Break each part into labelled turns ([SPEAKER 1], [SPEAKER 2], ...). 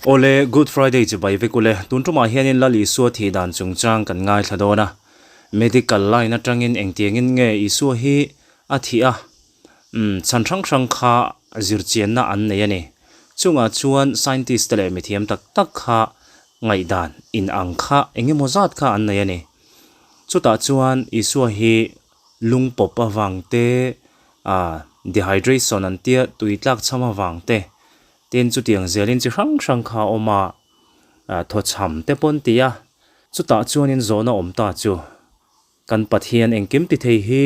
[SPEAKER 1] Awle, Good Friday chibai vek ule. Tun tumah hianin Lal Isua thih dan chungchang kan ngaithla dawn a. Medical line atangin engtiangin nge Isua hi a thih a? Umm, chhan hrang hrang kha zirchianna an nei a ni. Chungah chuan scientist te leh mithiam tak tak kha ngaihdan in ang kha eng emaw zat kha an nei a ni. Chutah chuan Isua hi lung pawp avang te, ah, dehydration an tia tui tlak chham avang te, Tin, chutiang zelin chi hrang hrang kha a awm a, thawchham te pawn ti a, chutah chuanin zawhna awm ta chu kan Pathian engkim ti thei hi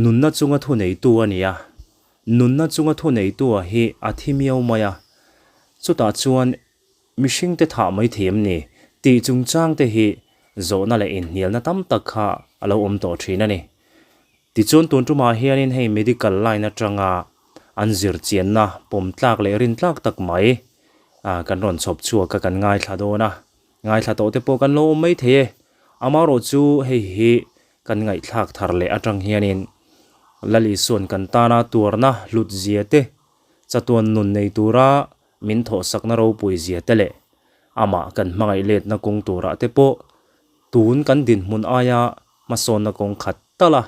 [SPEAKER 1] nunna chunga thu neitu a ni a, nunna chunga thu neitua hi a thi miau mai a, chutah chuan Mihringte thah mai thei em ni? tih chungchangte hi zawhna leh inhnialna tam tak kha a lo awm tawh thin a ni. Tichuan tun tumah hianin hei medical line atanga an zirchianna pawm tlak leh rin tlak tak mai kan rawn chhawp chhuak a kan ngaithla dawn a, ngaithla tawh te pawh kan lo awm mai thei e. Amaherawhchu hei hi kan ngaihthlak thar leh atang hianin Lal Isua'n kan tana tuarna hlut zia te, chatuan nun nei tura Min thawhsakna ropui zia te leh amah kan hmangaih letna kawng turah te pawh tun kan dinhmun aia hmasawnna kawng khat tala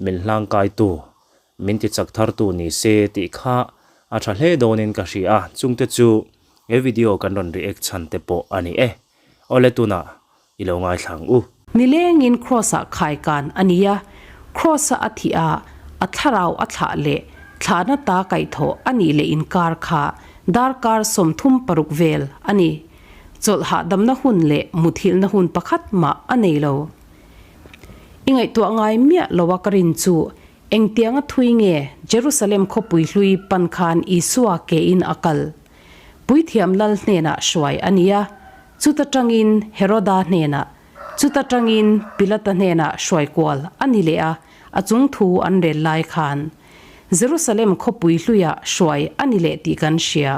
[SPEAKER 1] min hlangkaitu, min tichak thartu ni se tih kha a tha hle dawnin ka hria a, chungte chu he video kan rawn react chhan te pawh a ni e. Awle tunah i lo ngaithla ang u.
[SPEAKER 2] Nilengin Kraws-ah khaikan a ni a, Kraws-a a thih a, a thlarau a thlah leh thlahna ta kaihthawh a nih leh inkar kha darkar 36 vel a ni. Chawlh hahdamna hun leh muthilhna hun pakhat mah a nei lo. I ngaihtuah ngai miah lo a ka rin chu engtianga thui nge Jerusalem khawpui hlui pan khan Isua ke in a kal? Puithiam lal hnenah hruai a ni a, chuta tangin Heroda hnenah, chuta tangin Pilata hnenah hruai kual a ni leh a, a chung thu an rel lai khan Jerusalem khawpui hluiah hruai a ni leh tih kan hria.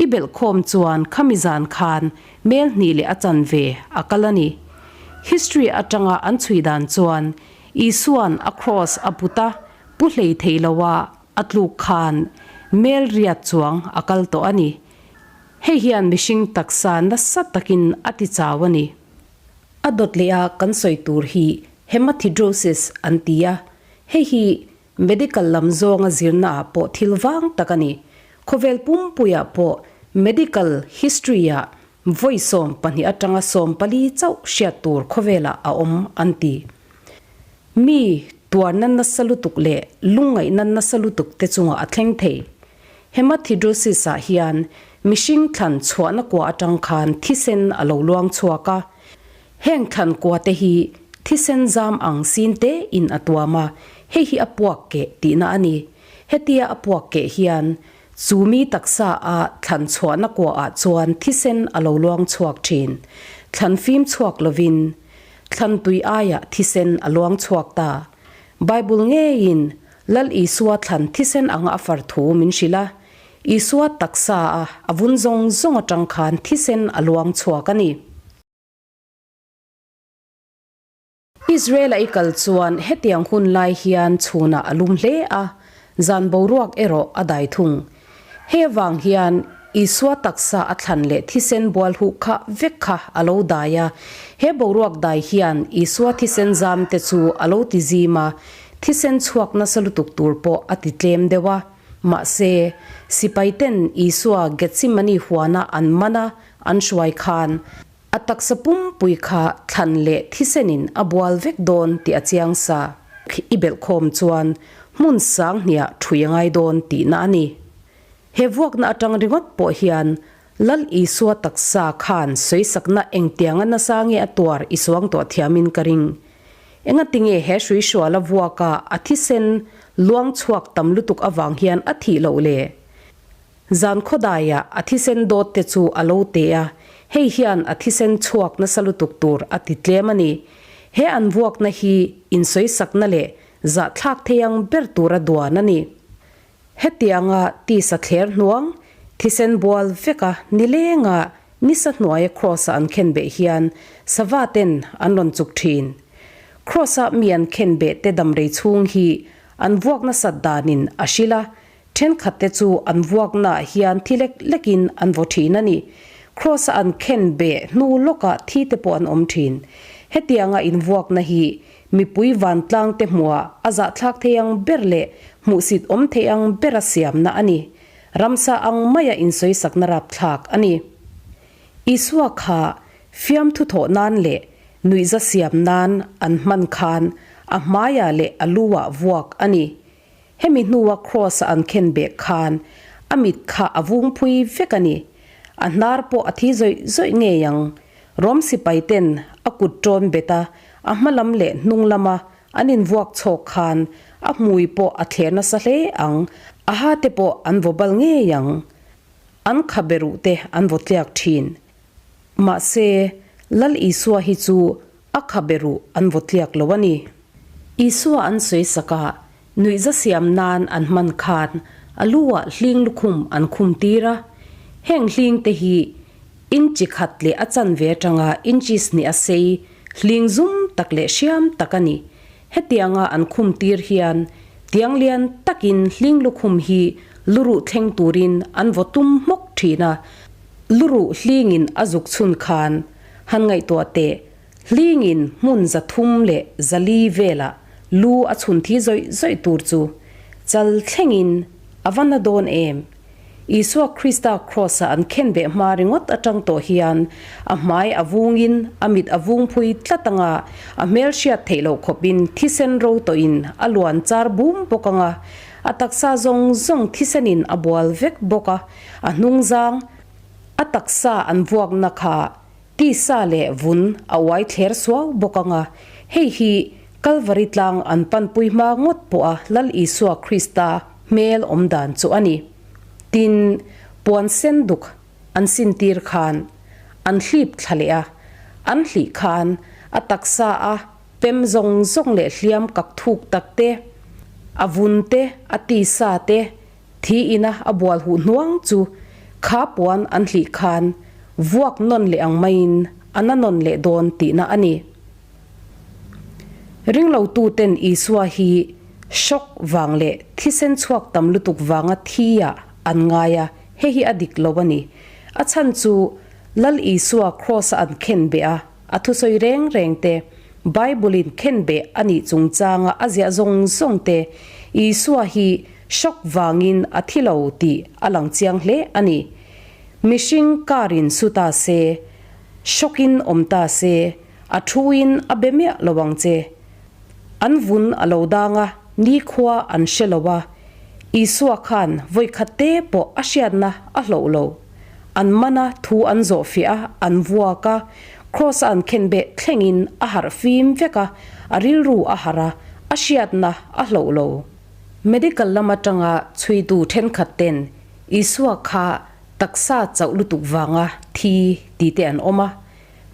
[SPEAKER 2] I belhkhawm chuan khami zan khan mel hnih leh a chanve a kal a ni. History atanga an chhui dan chuan Isua'n a cross a put a, pu hlei thei loa A tluk khan mel riat chuang a kal tawh a ni. Hei hian mihring taksa nasa takin a ti chau a ni. A dawt leh a kan sawi tur hi hematidrosis an ti a, hei hi medical lam zawnga zirna ah pawh thil vang tak a ni. Khawvel pumpuiah pawh medical history ah vawi 12 atanga 14 chauh hriat tur khawvelah a awm an ti. Mi tuarna nasa lutuk leh lungngaihna nasa lutuk te chungah a thleng thei. Hematidrosis ah hian mihring thlan chhuahna kua atang khan thisen a lo luang chhuak a. Heng thlan kua te hi thisen zam ang sin te in a tuam a, hei hi a puak keh tihna a ni. Hetia a puak keh hian chu mi taksa a thlan chhuahna kua ah chuan thisen a lo luang chhuak thin. Thlan fim chhuak lovin Thlantui aiah thisen a luang chhuak ta. Bible ngeiin Lal Isua thlan thisen anga a far thu min hrilh a, Isua taksa a a vun zawng zawng atang khan thisen a luang chhuak a ni. Israel-a i kal chuan hetiang hun lai hian chhunah a lum hle a, zan boruak erawh a dai thung. Hei avang hian Isua taksa a thlan leh thisen bual huh kha vek kha a lo dai a. He boruak dai hian Isua thisen zam te chu a lo ti zim a, thisen chhuak nasa lutuk tur pawh a ti tlem deuh a. Mahse, sipai ten Isua Gethsemane huana an man a, an hruai khan, a taksa pumpui kha thlan leh thisenin a bual vek dawn tih a chiang sa. I belhkhawm chuan hmun sang hniah ṭhui a ngai dawn tihna a ni. He vuakna aṭang ringawt pawh hian Lal Isua taksa khan sawisakna engtianga nasa nge a tuar i suang tawh thiamin ka ring. Engatinge he hruihruala vuaka a thisen luang chhuak tam lutuk avang hian a thih loh le? Zan khawdaiah a thisen dawt te chu a lo te a, hei hian a thisen chhuak nasa lutuk tur a ti tlem a ni. He an vuakna hi insawisakna leh zahthlak thei ang ber tura duan a ni. Hetianga tisa thler hnuang, thisen bual veka nilenga nisa hnuaia Kraws-a an khenbeh hian sava ten an rawn chuk thin. Kraws-a mi an khenbeh te damrei chhung hi an vuak nasat danin a hrilh a. Thenkhatte chu an vuaknaah hian thi lek lekin an vaw thin a ni. Kraws-a an khen beh hnu lawkah thi te pawh an awm thin. Hetianga invuakna hi mipui vantlangte hmuah a zahthlak thei ang ber leh hmuhsit awm thei ang bera siamna a ni. Ramsa ang maia insawisakna rapthlak a ni. Isua kha fiamthu thawh nan leh nuihza siam nan an hman khan a hmaiah leh a lu-ah vuak a ni. Hemi hnua Kraws-a an khen beh khan a mit kha a vung phui vek a ni. A hnar pawh a thi zawih zawih ngei ang. Rom sipai ten a kut ṭawn bet a, a hma lam leh hnung lama an invuak chhawk khan a hmui pawh a thler nasa hle ang, a ha te pawh an vaw bal ngei ang. An khabe ruh te an vaw tliak thin. Mahse, Lal Isua hi chu a khabe ruh an vaw tliak lo a ni. Isua an sawi sak a, nuihza siam nan an hman khan a lu ah hling lukhum an khum tir a. Heng hling te hi inchi khat leh a chanve atanga inches hnih a sei hling zum tak leh hriam tak a ni. Hetianga an khum tir hian tiang lian takin hling lukhum hi luruh thleng turin an vaw tum hmawk thin a, luruh hlingin a zuk chhun khan han ngaihtuah teh hlingin hmun 304 velah lu a chhun thi zawih zawih tur chu chal thlengin a va na dawn em? Isua Krista Kraws-a an khenbeh hma ringawt atang tawh hian a hmai a vungin a mit a vung phui tlat anga, a hmel hriat theih loh khawpin thisen ro tawhin a luan char bum bawk anga, a taksa zawng zawng thisenin a bual vek bawk a, a hnungzang a taksa an vuakna kha tisa leh vun a uai thler suau bawk anga, hei hi Kalvari tlang an panpui hma ngawt pawha Lal Isua Krista hmel awm dan chu a ni. Tin, puan sen duk an sintir khan an hlip thla leh a, an hlih khan a taksa a pem zawng zawng leh hliam kak thuk tak te, a vun te, a tisa te, thi ina a bual huh hnuang chu kha puan an hlih khan vuak nawn leh ang maiin a na nawn leh dawn tihna a ni. Ringlotu ten Isua hi shock vang leh thisen chhuak tam lutuk vanga thi ah an ngai a, hei hi a dik lo a ni. A chhan chu Lal Isua kraws a an khen beh a, a thusawi reng reng te, Bible in khen beh a nih chungchanga a ziah zawng zawng te, Isua hi shock vangin a thi lo tih a lang chiang hle a ni. Mihring car in su ta se, shock in awm ta se, A thuin a be miah lo ang che. An vun a lo dang a, nikhua an hre lo a. Isua khan vawikhat te pawh a hriatna a hloh lo. An man a, thu an zawh fiah a, an vuak a, kraws a an khenbeh thlengin a harh fim vek a, a rilru a harh a, a hriatna a hloh lo. Medical lam atanga chhuitu thenkhat ten Isua kha taksa chauh lutuk vanga thi ti te an awm a,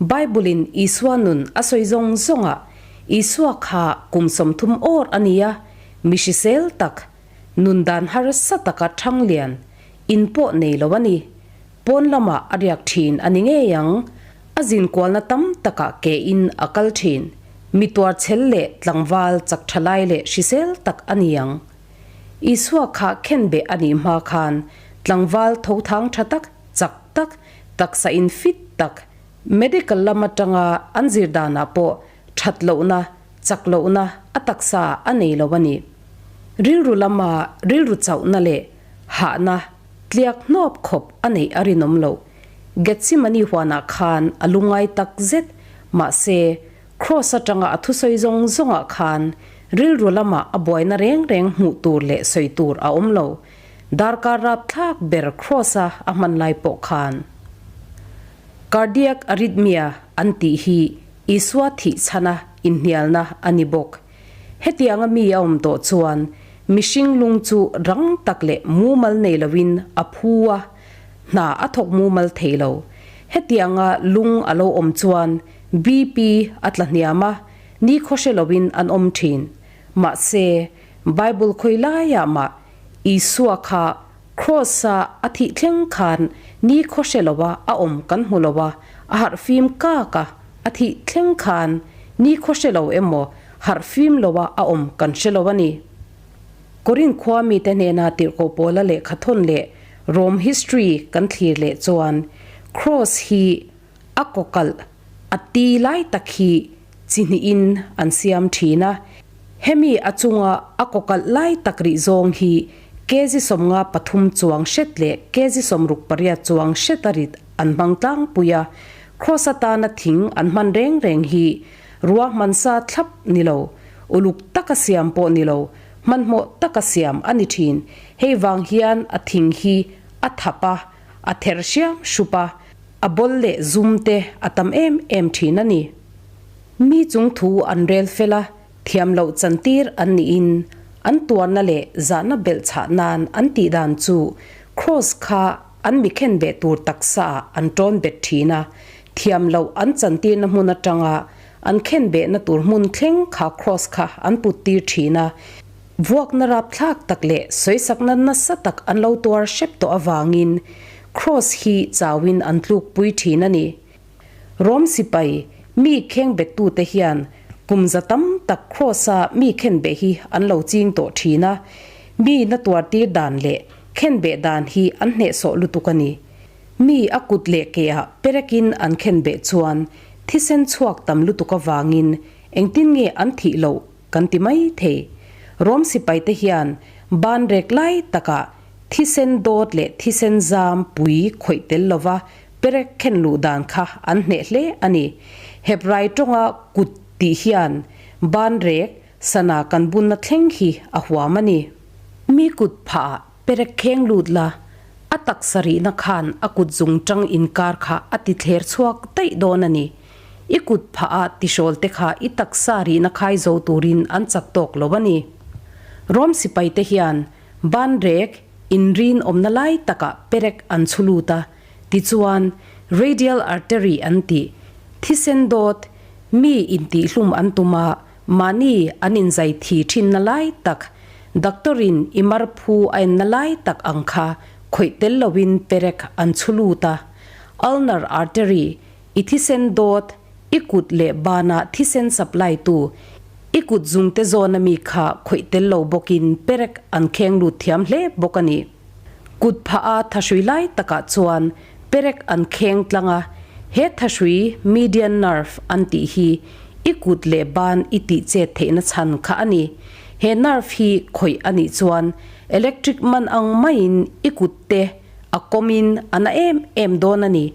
[SPEAKER 2] Bible-in Isua nun a sawi zawng zawngah Isua kha kum 30 awr a ni a, mi hrisel tak, nun dan harsa taka thang lian, in pawh nei lo a ni. Pawn lamah a riak thin a ni ngei ang. A zinkualna tam takah ke in a kal thin. Mi tuarchhel leh tlangval chak tha lai leh hrisel tak a ni ang. Isua kha khenbeh a nih hma khan tlangval tho thang tha tak, chak tak, taksa in fit tak, medical lam atanga an zir danah pawh that lohna, chak lohna a taksa a nei lo a ni. Rilru lama rilru chauhna leh hahna tliak hnawp khawp a neih a rinawm loh. Gethsemane huanah khan a lungngai tak zet, mahse Kraws atanga a thusawi zawng zawngah khan rilru lama a buaina reng reng hmuh tur leh sawi tur a awm lo. Darkar rapthlak ber Kraws-a a hman lai pawh khan Cardiac arrhythmia an tih hi Isua thih chhana inhnialna a ni bawk. Hetianga mi a awm tawh chuan mihring lung chu rang tak leh mumal nei loin a phu a, hna a thawk mumal thei lo. Hetianga lung a lo awm chuan BP a tla hniam a, nikhaw hre loin an awm thin. Mahse, Bible khawi laiah mah Isua kha Kraws-a a thih thleng khan nikhaw hre loa a awm kan hmu lo a, a harh fim kak a, a thih thleng khan nikhaw hre lo emaw harh fim loa a awm kan hre lo a ni. Korinth khua mite hnena tirhkoh Paula lehkha thawn leh Rome history kan thlir leh chuan Kraws hi a kawkalh a ti lai tak hi chi hnihin an siam thin a. Hemi a chunga a kawkalh lai tak rih zawng hi kg 53 chuang hret leh kg 68 chuang hreta rit an hmang tlangpui a. Kraws atana thing an hman reng reng hi Ruahman sa thlap ni lo, uluk taka siam pawh ni lo, hmanhmawh taka siam a ni thin. Hei vang hian a thing hi a thap a, a ther hriam hrup a, a bawl leh zum te a tam em em thin a ni. Mi chung thu an rel fel a, thiam loh chantir an niin an tuarna leh zahna belh chhah nan an tih dan chu Kraws kha an mi khen beh tur taksa ah an tawn bet thin a, Thiam loh an chantirna hmun atanga an khen behna tur hmun thleng kha kraws kha an put tir thin a, vuakna rapthlak tak leh sawisakna nasa tak an lo tuar hrep tawh avangin kraws hi chauin an tlukpui thin a ni. Rom sipai mi kheng bettute hian kum za tam tak kraws-a mi khen beh hi an lo ching tawh thin a, mi na tuartir dan leh khen beh dan hi an hnehsawh lutuk a ni. Mi a kut leh ke ah perekin an khen beh chuan thisen chhuak tam lutuk avangin engtin nge an thih loh kan ti mai thei. Rom sipai te hian ban rek lai takah thisen dawt leh thisen zam pui khawih tel lova perek khen luh dan kha an hneh hle a ni. Hebrai tawnga kut tih hian ban rek sana kan bunna thleng hi a huam a ni. Mi kut phah ah Perek kheng lut la, a taksa rihna khan a kut zung tang inkar kha a ti thler chhuak daih dawn a ni. I kut phah a tihrawl te kha i taksa rihna khai zo turin an chak tawk lo a ni. Rom sipai te hian ban rek inrin awmna lai takah perek an chhu lut a, tichuan radial artery an tih, thisen dawt, mi intihhlum an tum a, Mahni an inzai thi thinna lai tak, doctor in i mar phu a enna lai tak ang kha khawih tel loin perek an chhu lut a. Ulnar artery, i thisen dawt, i kut leh banah thisen supply tu, i kut zungte zawna mi kha khawih tel lo bawkin perek an kheng lut thiam hle bawk a ni. Kut phah a thahrui lai takah chuan perek an kheng tlang a, he thahrui median nerve an tih hi i kut leh ban i tih chet theihna chhan kha a ni. He nerve hi khawih a nih chuan electric man ang maiin i kut te a kawmin a na em em dawn a ni.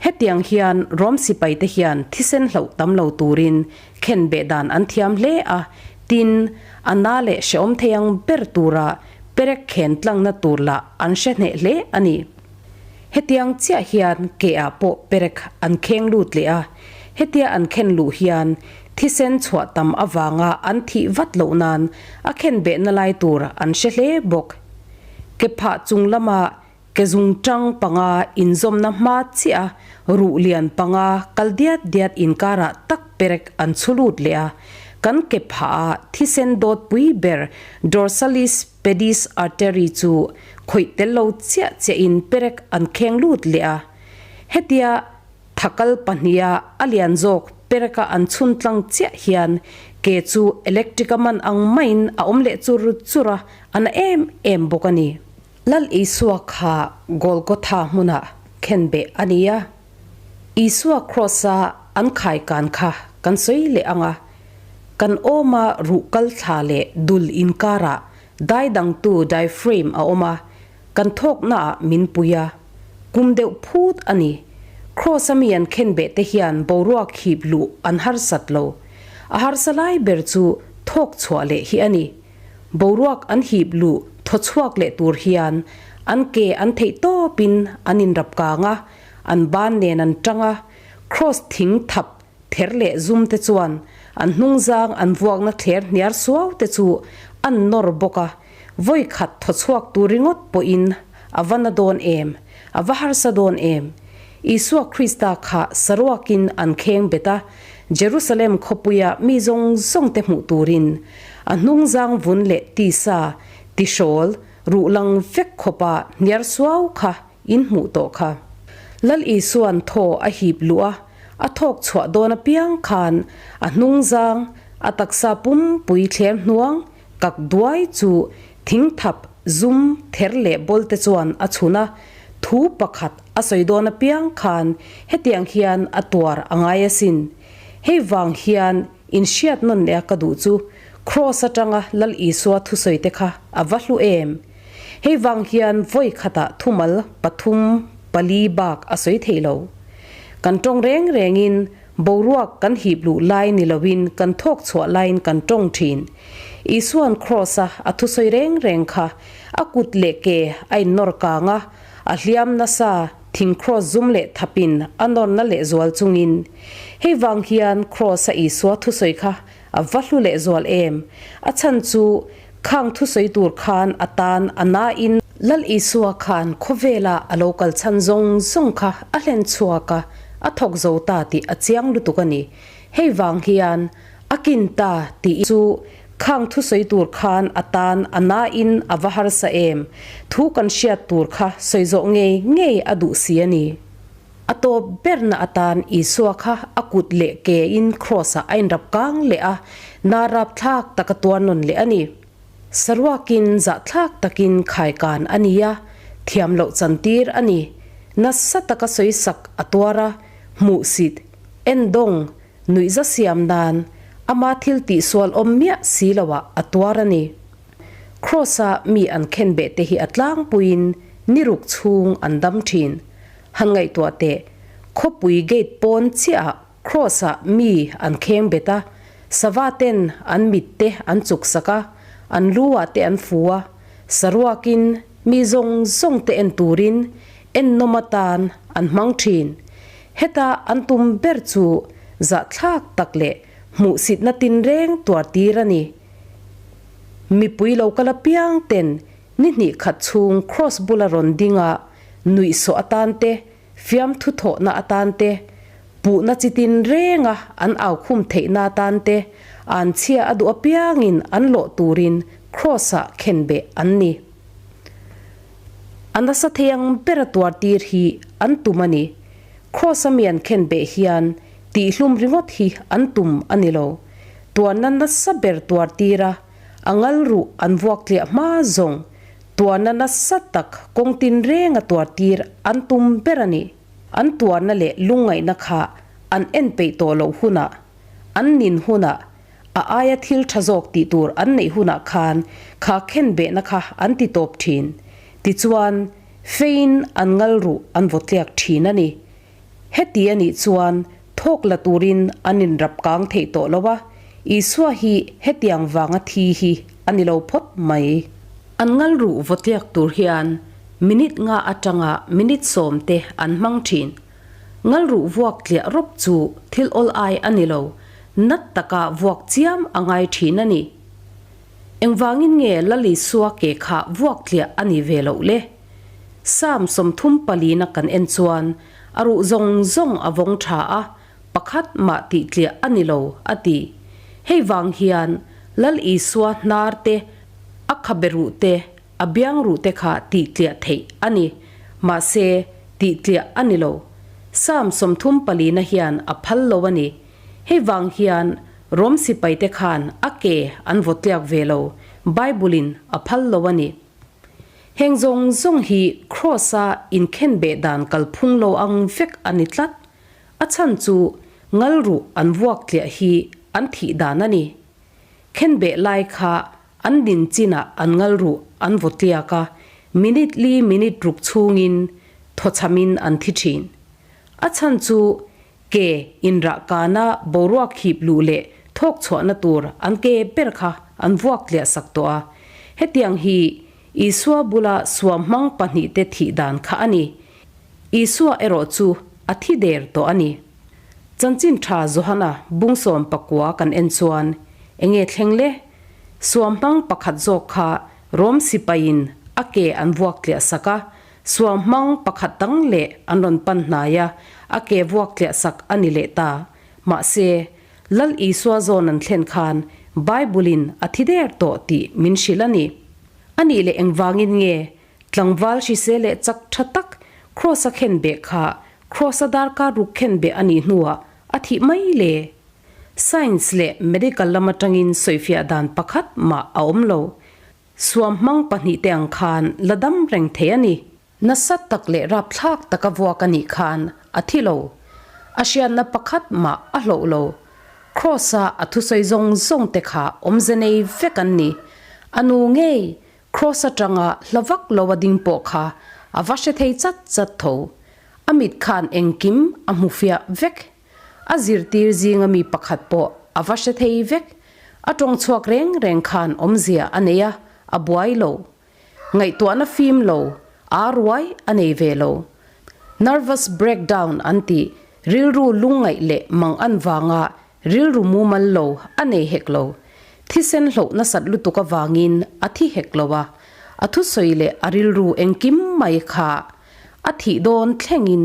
[SPEAKER 2] Hetiang hian Rom sipai te hian thisen hloh tam lo turin khen beh dan an thiam hle a, tin, a na leh hrehawm thei ang ber tura Perek khen tlangna tur lah an hre hneh hle a ni. Hetiang chiah hian ke ah pawh perek an kheng lut leh a, hetia an khen luh hian thisen chhuah tam avanga an thih vat loh nan a khen behna lai tur an hre hle bawk. Ke phah chung lama Ke zungtang panga inzawmna hma chiah a ruh lian panga kal diat diat inkarah tak perek an chhu lut leh a, kan ke phah a thisen dawt pui ber dorsalis pedis artery chu khawih tel lo chiah chiah in perek an kheng lut leh a. Hetia Thakal pahniha a lian zawk pereka an chhun tlang chiah hian ke chu electric a man ang maiin a awm leh chur chur a, a na em em bawk a ni. Lal Isua kha Golgotha hmunah khenbeh a ni a, Isua Kraws-a an khaikan kha kan sawi leh ang a, kan awma ruh kal thla leh dul inkarah dai dangtu diaphragm a awm a, kan thawknaah min pui a, kum deuh phut a ni. Kraws-a mi an khenbeh te hian boruak hip luh an harsat lo. A harsa lai ber chu thawk chhuah leh hi a ni. Boruak an hip luh thaw chhuak leh tur hian an ke an theih tawpin an inrap kang a, an ban nen an tang a, kraws thing thap ther leh zum te chuan an hnungzang an vuakna thler hniar suau te chu an nawr bawk a, vawi khat thaw chhuak tur ringawt pawhin a va na dawn em, a va harsa dawn em. Isua Krista kha saruakin an kheng bet a, Jerusalem khawpuia mi zawng zawng te hmuh turin a hnungzang vun leh tisa tihrawl ruh lang vek khawpa hniar suau kha in hmuh tawh kha. Lal Isua'n thaw a hip luh a, a thawk chhuah dawn apiang khan a hnungzang, a taksa pumpui thler hnuang kak duai chu Thingthap, zum, ther leh bawl te chuan a chhun a, thu pakhat a sawi dawn apiang khan hetiang hian a tuar a ngai asin. Hei vang hian inhriat nawn leh a ka duh chu Kraws atanga Lal Isua thusawi te kha a va hlu em? Hei vang hian vawi khatah thumal pathum pali bak a sawi thei lo. Kan tawng reng rengin boruak kan hip luh lai ni loin kan thawk chhuah laiin kan tawng thin. Isua'n Kraws-a a thusawi reng reng kha a kut leh ke a innawr kang a, a hliam nasa thing kraws zum leh thapin a nawrna lehzual chungin. Hei vang hian Kraws-a Isua thusawi kha A va hlu leh zual em? A chhan chu khang thusawi tur khan a tan a nain Lal Isua khan khawvela a lo kal chhan zawng zawng kha a hlen chhuak a, a thawk zo ta tih a chiang lutuk a ni. Hei vang hian a kin ta tih chu khang thusawi tur khan a tan a nain a va harsa em? Thu kan hriat tur kha sawi zawh ngei ngei a duh si a ni. A tawp berna atan Isua kha a kut leh ke in Kraws-ah a inrap kang leh a, na rapthlak tak a tuar nawn leh a ni. Saruakin zahthlak takin khaikan a ni a, thiam loh chantir a ni. Nasa taka sawisak a tuar a, hmuhsit, endawng, nuihza siam nan ama thil tihsual awm miah si loah a tuar a ni. Kraws-a mi an khenbeh te hi a tlangpuiin ni ruk chhung an dam thin. Han ngaihtuah teh, khawpui gate pawn chiahah Kraws-ah mi an kheng bet a, sava ten an mit te an chuk sak a, an lu-ah te an fu a, saruakin mi zawng zawng te en turin ennawm atan an hmang thin. Heta an tum ber chu zahthlak tak leh hmuhsitna tinreng tuar tir a ni. Mipui lo kal apiang ten ni hnih khat chhung Kraws bula rawn ding a, nuihsawh atan te, fiamthu thawhna atan te, puhna chi tin renga an au khum theihna atan te, an chhia a duh apiangin an lawh turin Kraws-ah khenbeh an ni. A nasa thei ang bera tuar tir hi an tum a ni. Kraws-a mi an khenbeh hian tihhlum ringawt hi an tum a ni lo. Tuarna nasa ber tuar tir a, a ngal ruh an vuak tliah hma zawng Tuarna nasa tak kawng tinrenga tuar tir an tum ber a ni. An tuarna leh lungngaihna kha an en peih tawh loh hunah, an nin hunah, a aia thil tha zawk tih tur an neih hunah khan kha khenbehna kha an ti tawp thin. Tichuan, feiin an ngal ruh an vawtliak thin a ni. Heti a nih chuan thawk la turin an inrap kang theih tawh lo a, Isua hi hetiang vanga thi hi a ni lo phawt mai. An ngalruh vawtliak tur hian minute nga atanga minute sawm te an hmang thin. Ngalruh vuak tliah rawp chu thil awl ai a ni lo, nat taka vuak chiam a ngai thin a ni. Engvangin nge Lal Isua ke kha vuak tliah a nih ve loh le? Psalm 34 na kan en chuan a ruh zawng zawng a vawng tha a, pakhat mah tih tliah a ni lo a ti. Hei vang hian Lal Isua hnar te, a khabe ruh te, a biang ruh te kha tih tliah theih a ni. Mahse, tih tliah a ni lo. Psalm 34 na hian a phal lo a ni. Hei vang hian Rom sipai te khan a ke an vaw tliak ve lo, Bible in a phal lo a ni. Heng zawng zawng hi Kraws-a inkhenbeh dan kalphung lo ang vek a ni tlat. A chhan chu ngalruh an vuak tliah hi an thih dan a ni. Khenbeh lai kha an din chinah an ngalruh an vaw tliak a, minute li minute ruk chhungin thawchhamin an thi thin. A chhan chu Ke inrah kana boruak hip luh leh thawk chhuahna tur an ke ber kha an vuak tliah sak tawh a. Hetiang hi Isua bula suamhmang pahnihte thih dan kha a ni. Isua erawh chu a thi der tawh a ni. Chanchin tha Johana bungsawm pakua kan en chuan enge thleng le? Suamhmang pakhat zawk kha Rom sipaiin a ke an vuak tliah sak a, Suamhmang pakhat dang leh an rawn pan hnai a, a ke vuak tliah sak a ni leh ta. Mahse, Lal Isua zawn an thlen khan Bible-in a thi der tawh tih min hrilh a ni. A nih leh engvangin nge tlangval hrisel leh chak tha tak Kraws-a khenbeh kha Kraws-a darkar ruk khenbeh a nih hnuah a thih mai le? Science leh medical lam atangin sawifiah dan pakhat mah a awm lo. Suamhmang pahnihte ang khan la dam reng thei a ni. Nasa tak leh rapthlak taka vuak a nih khan a thi lo. A hriatna pakhat mah a hloh lo. Kraws-a a thusawi zawng zawng te kha awmze nei vek an ni. A nu ngei Kraws atanga hla vak lo a ding pawh kha a va hre thei chat chat tho. A mit khan engkim a hmu fiah vek. A zirtir zinga mi pakhat pawh a va hre thei vek. A tawng chhuak reng reng khan awmzia a nei a, a buai lo. Ngaihtuahna fim lo, aa ruai a nei ve lo. Nervous breakdown an tih, rilru lungngaih leh mang an vanga rilru mumal lo a nei hek lo. Thisen hloh nasat lutuk avangin a thi hek lo a, a thusawi leh a rilru engkim mai kha a thih dawn thlengin,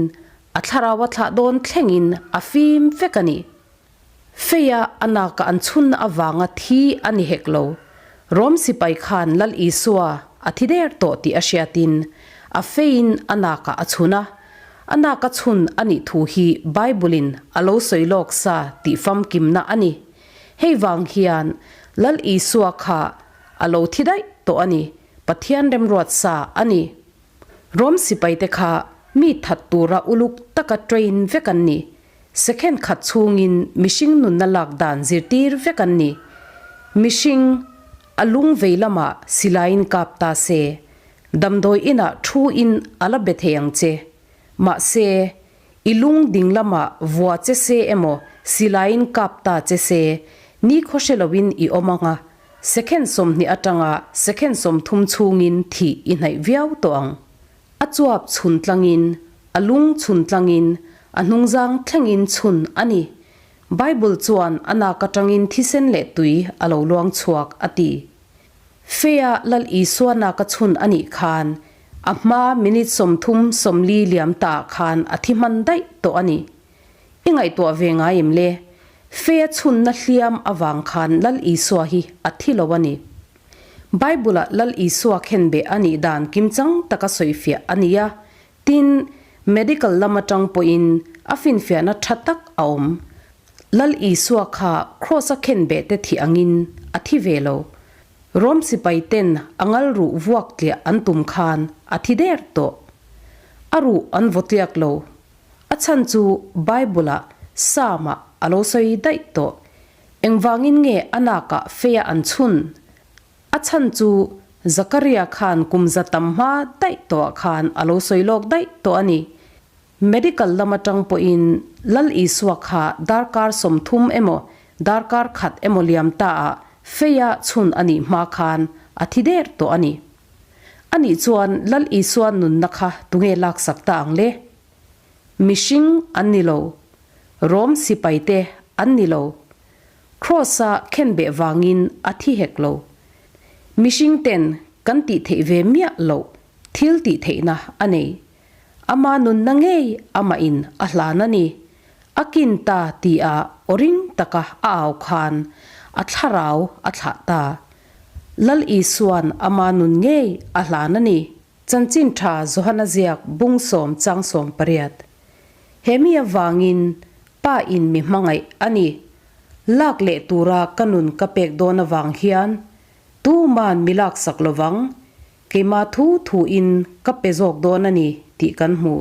[SPEAKER 2] a thlarau a thlah dawn thlengin a fim vek a ni. Feia a naka an chhunna avanga thi a ni hek lo. Rom sipai khan Lal Isua a thi der tawh tih a hriatin a feiin a nakah a chhun a. A naka chhun a nih thu hi Bible-in a lo sawi lawk sa tih famkimna a ni. Hei vang hian Lal Isua kha a lo thi daih tawh a ni, Pathian remruat sa a ni. Rom sipaite kha mi that tura uluk taka train vek an ni. Second khat chhungin mihring nunna lak dan zirtir vek an ni. Mihring, a lung vei lamah silaiin kap ta se, damdawi inah thu in a la be thei ang che. Mahse, i lung ding lamah vua che se emaw silaiin kap ta che se, nikhaw hre loin i awm ang a, second 20 atanga second 30 chhungin thih i hnaih viau tawh ang. A chuap chhun tlangin, a lung chhun tlangin, a hnungzang thlengin chhun a ni. Bible chuan a nak atangin thisen leh tui a lo luang chhuak a ti. Fea Lal Isua naka chhun a nih khan a hma minute 30 40 liam taah khan a thi hman daih tawh a ni. I ngaihtuah ve ngai em le? Fea chhunna hliam avang khan Lal Isua hi a thi lo a ni. Bible-ah Lal Isua khenbeh a nih dan kimchang taka sawifiah a ni a, tin, medical lam atang pawhin a finfiahna tha tak a awm. Lal Isua kha Kraws-a khenbeh te thih angin a thi ve lo. Rom sipai ten a ngal ruh vuak tliah an tum khan a thi der tawh. A ruh an vaw tliak lo. A chhan chu Bible-ah Psalm-ah a lo sawi daih tawh. Engvangin nge a nakah feia an chhun? A chhan chu Zakaria khan kum za tam hma daih tawhah khan a lo sawi lawk daih tawh a ni. Medical lam atang pawhin Lal Isua kha darkar 30 emaw darkar khat emaw liam taah feia chhun a nih hma khan a thi der tawh a ni. Anih chuan Lal Isua nunna kha tunge laksak ta ang le? Mihring an ni lo. Rom sipaite an ni lo. Kraws-a khenbeh vangin a thi hek lo. Mihring ten kan tih theih ve miah loh thil tih theihna a nei. Ama nunna ngei amahin a hlan a ni. A kin ta tia aw ring taka a au khan a thlarau a thlah ta. Lal Isua'n ama nun ngei a hlan a ni. Chanchin tha Johana ziak bung sawm chang 18. He mi avangin Pa in mi hmangaih a ni. Lak leh tura ka nun ka pek dawn avang hian tuman mi laksak lovang, keimah thu thu in ka pe zawk dawn a ni tih kan hmu.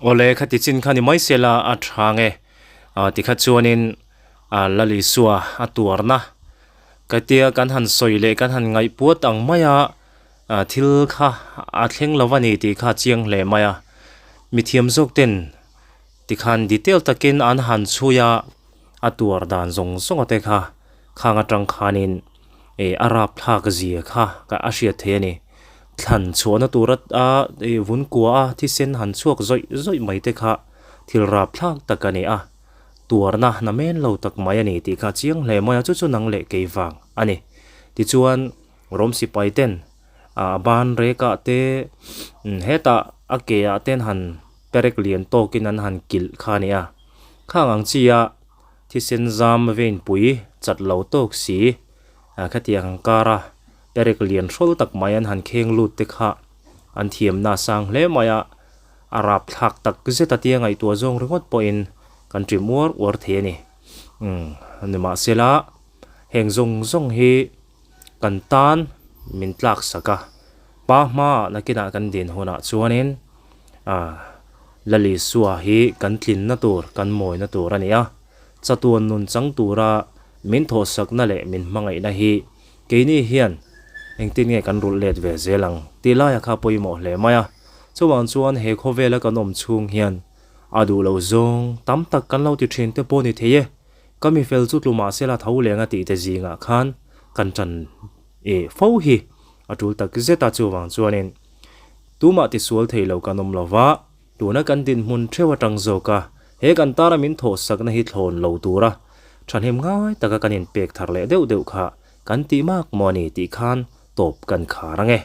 [SPEAKER 1] Awle, khati chin kha ni mai sela a tha nge? Tikha chuanin Lal Isua a tuarna katia kan han sawi leh kan han ngaihpuat ang maia Thil kha a thleng lo a ni tih kha a chiang hle mai a, mithiam zawk ten tikhan detail takin an han chhui a, a tuar dan zawng zawng te kha khang atang khanin ih a rapthlak zia kha a hriat theih a ni. Thlan chhuahna tur a ih vun kua a thisen han chhuak zawih zawih mai te kha thil rapthlak tak a ni a, tuarna na men lo tak mai a ni tih kha a chiang hle mai a, chu chu nang leh kei vang a ni. Tichuan. Rom sipai ten a ban rekah te hetah a ke ah ten han perek lian tawkin an han kilh kha a ni a, khang ang chi a thisen zam vein pui chat lo tawk si khatiang ang kara perek lian hrawl tak mai an han kheng lut te kha an thiamna a sang hle mai a, a rapthlak tak zet a tia ngaihtuah zawng ringawt pawhin kan ṭim uar uar thei a ni nimahsela heng zawng zawng hi. Kan tan min tlak sak a, Pa hmaah nakinah kan din hunah chuanin ah Lal Isua hi kan tlinna tur, kan mawina tur a ni a. Chatuan nun chang tura min thawhsakna leh min hmangaihna hi keini hian engtin nge kan rulh let ve zel ang tih laia kha pawimawh hle mai a. Chuvang chuan he khawvela kan awm chhung hian a duh loh zawng tam tak kan lo ti thin te pawh ni thei e. Ka mi fel chu tlu mah sela tho leng a tih te zingah khan kan tan e fo hi a tul tak zet a chuvang chuanin tumah tisual thei lo kan awm lo va, tuna kan dinhmun theuh atang zawk a he kan tana min thawhsakna hi thlawn lo tura thahnem ngai taka kan inpek thar leh deuh deuh kha kan tih mak maw a ni tih khan tawp kan khar ang e.